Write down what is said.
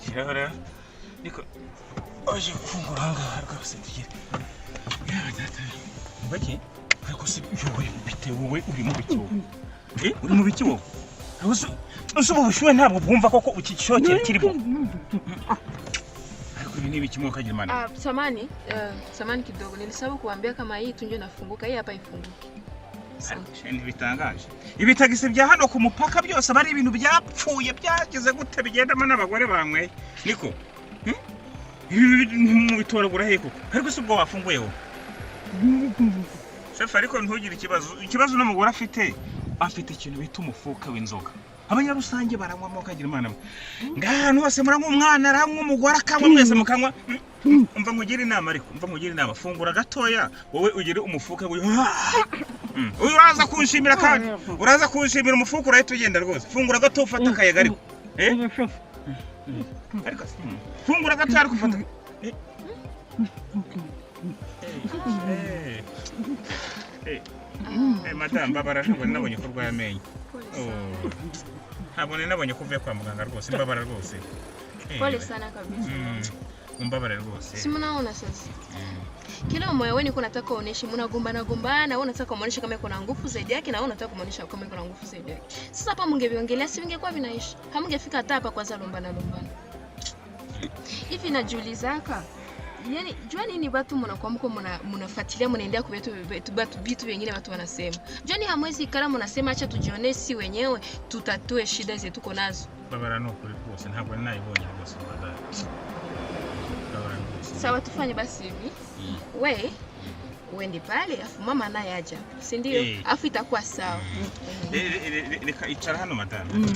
Shyiraho rero, niko waje gufungura ahangaha rwose, tugere. Yewe data, baki, ariko se wowe bite? Wowe uri mu biki wowe? Uri mu biki wowe? Uzi ubu bushyuhe ntabwo bwumva koko iki cyokere kirimo? Ariko ibi ni ibiki, mwuka Imana? Ah, samahani, samahani kidogo. Nilisahau kuambia kama hii tu ndio inafunguka, hii hapa ifunguki. Asante. Ntibitangaje, ibitagisi bya hano ku mupaka byose aba ari ibintu byapfuye, byagize gute, bigendamo n'abagore banyweye, niko? Hmm? Ibi mubitoragura he koko? Ariko si ubwo wafunguye wowe, shefu? Ariko ntugire ikibazo. Ikibazo uno mugore afite, afite ikintu bita umufuka w'inzoga. Abanyarusange baranywamo, kagira Imana mwe. Ngaha ahantu hose muranywa, umwana aranywa, umugore akanywa, mwese mukanywa. Umva nkugire inama, ariko umva nkugire inama, fungura gatoya wowe ugire umufuka. Uyu uraza kunshimira, kandi uraza kunshimira. Umufuka urahita ugenda rwose. Fungura gato ufate akayaga, ariko ariko fungura gato, ariko ufata. Madamu, mbabara, ntabwo nabonye ko urwaye amenyo. Pole sana. Oh. Ntabwo nari nabonye ko uvuye kwa muganga rwose, mbabara rwose. Pole sana kabisa. Umbabare rwose. Si mnaona sasa? Kila mmoja wenu yuko nataka uoneshe, mnagombana gombana, wewe unataka kumuonesha kama iko na nguvu zaidi yake na wewe unataka kumuonesha kama iko na nguvu zaidi yake. Sasa hapa mngeviongelea, si vingekuwa vinaisha? Hamngefika hata hapa kwanza lombana lombana. Hivi najiulizaka, yaani jua nini watu mnakuwa mko mnafuatilia, mnaendea kwa vitu vitu vitu vingine watu wanasema. Jua ni hamwezi ikala mnasema acha tujionee si wenyewe tutatue shida zetu tuko nazo. Mbabara ni ukuri rwose, ntabwo nari nayibonye rwose, mbabara. Mbabara rwose. Sawa, tufanye basi hivi. We uende pale afu mama naye aje hapa, si ndio? Eh. Afu itakuwa sawa. Reka icara hano, madamu.